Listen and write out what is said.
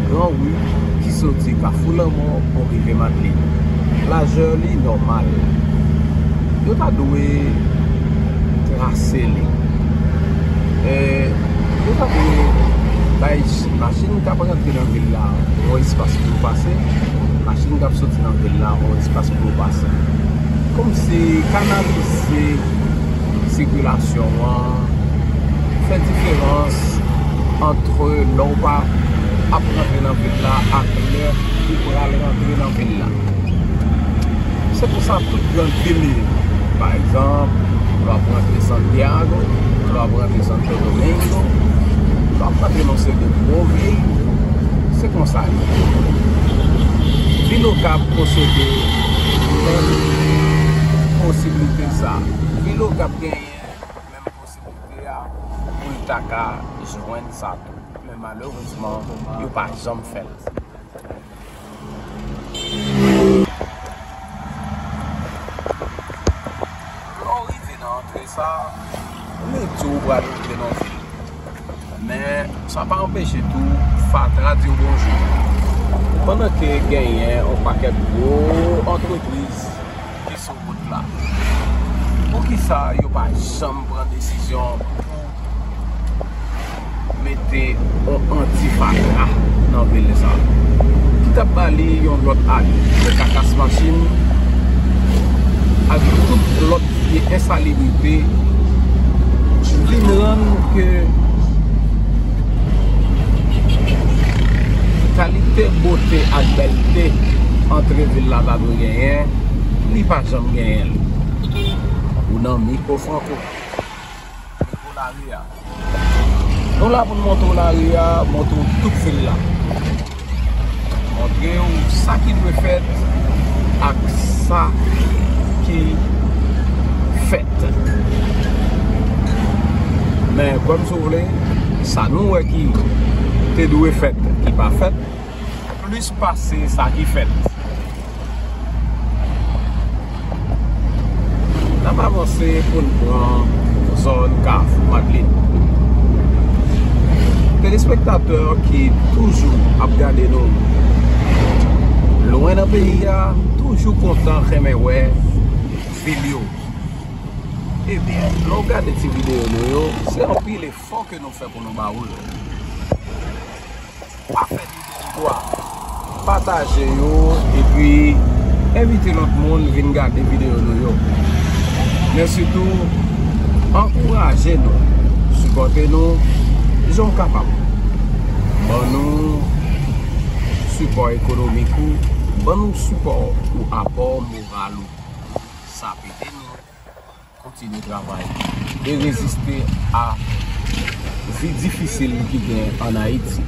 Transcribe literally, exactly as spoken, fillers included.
Gran ri ki soti Kafou Lanmò pou rive Madlin. Lajè li nòmal. Yo ta dwe trase li. E, yo ta dwe bay machin k ap rantre nan vil la yon espas pou yo pase, machin k ap soti nan vil la yon espas pou yo pase. Kòmsi kanalize sikilasyon an, fè diferans ant lè w pa ap rantre nan vil la ak lè ou pral rantre nan vil la. Se pou sa tout gran vil yo, pa egzanp, lè w ap rantre Santiago, lè w ap rantre Santo Domingo, lè w ap rantre nan seri de gwo vil, se konsa l ye. Vil Okap posede menm posiblite sa. Vil Okap genyen menm posiblite a pou l ta ka jwenn sa tou. Men malerezman, yo pa janm fè l. Lè w rive nan antre sa, li di w pral antre nan vil. Men, sa pa anpeche tou fatra di w bonjou. Pandan ke genyen yon pakèt gwo antrepriz ki sou wout la. Poukisa yo pa janm pran desizyon pou mete yon anti-fatra nan vil sa? Ki t ap ba li yon lòt ale de kakas machin ak tout lòt vye ensalibrite, vin rann ke kalite bote ak bèlte antre vil la ta dwe genyen, li pa janm genyen l. Ou nan Mikwo Franko, Mikwo Lari a. Nou la pou n montre w lari a, montre w tout vil la. Montre w sa ki dwe fèt ak sa ki fèt. Men, kwè m si w vle, sa nou wè ki te dwe fèt, ki pa fèt, plis pase sa ki fèt. N ap avanse pou n pran zòn Kafou Madlin. Telespektatè ki toujou ap gade nou lwen nan peyi a, toujou kontan renmen wè vil yo. Ebyen, lè w gade ti videyo nou yo, se anpil efò ke nou fè pou nou ba ou yo. Pa fè li deritwa. Pataje yo, epi envite lòt moun vin gade videyo nou yo. Men sitou, ankouraje nou, sipòte nou jan w kapab. Ban nou sipò ekonomik ou, ban nou sipò ou apò moral ou. Sa ap ede nou kontinye travay e reziste a vi difisil ki gen ann Ayiti.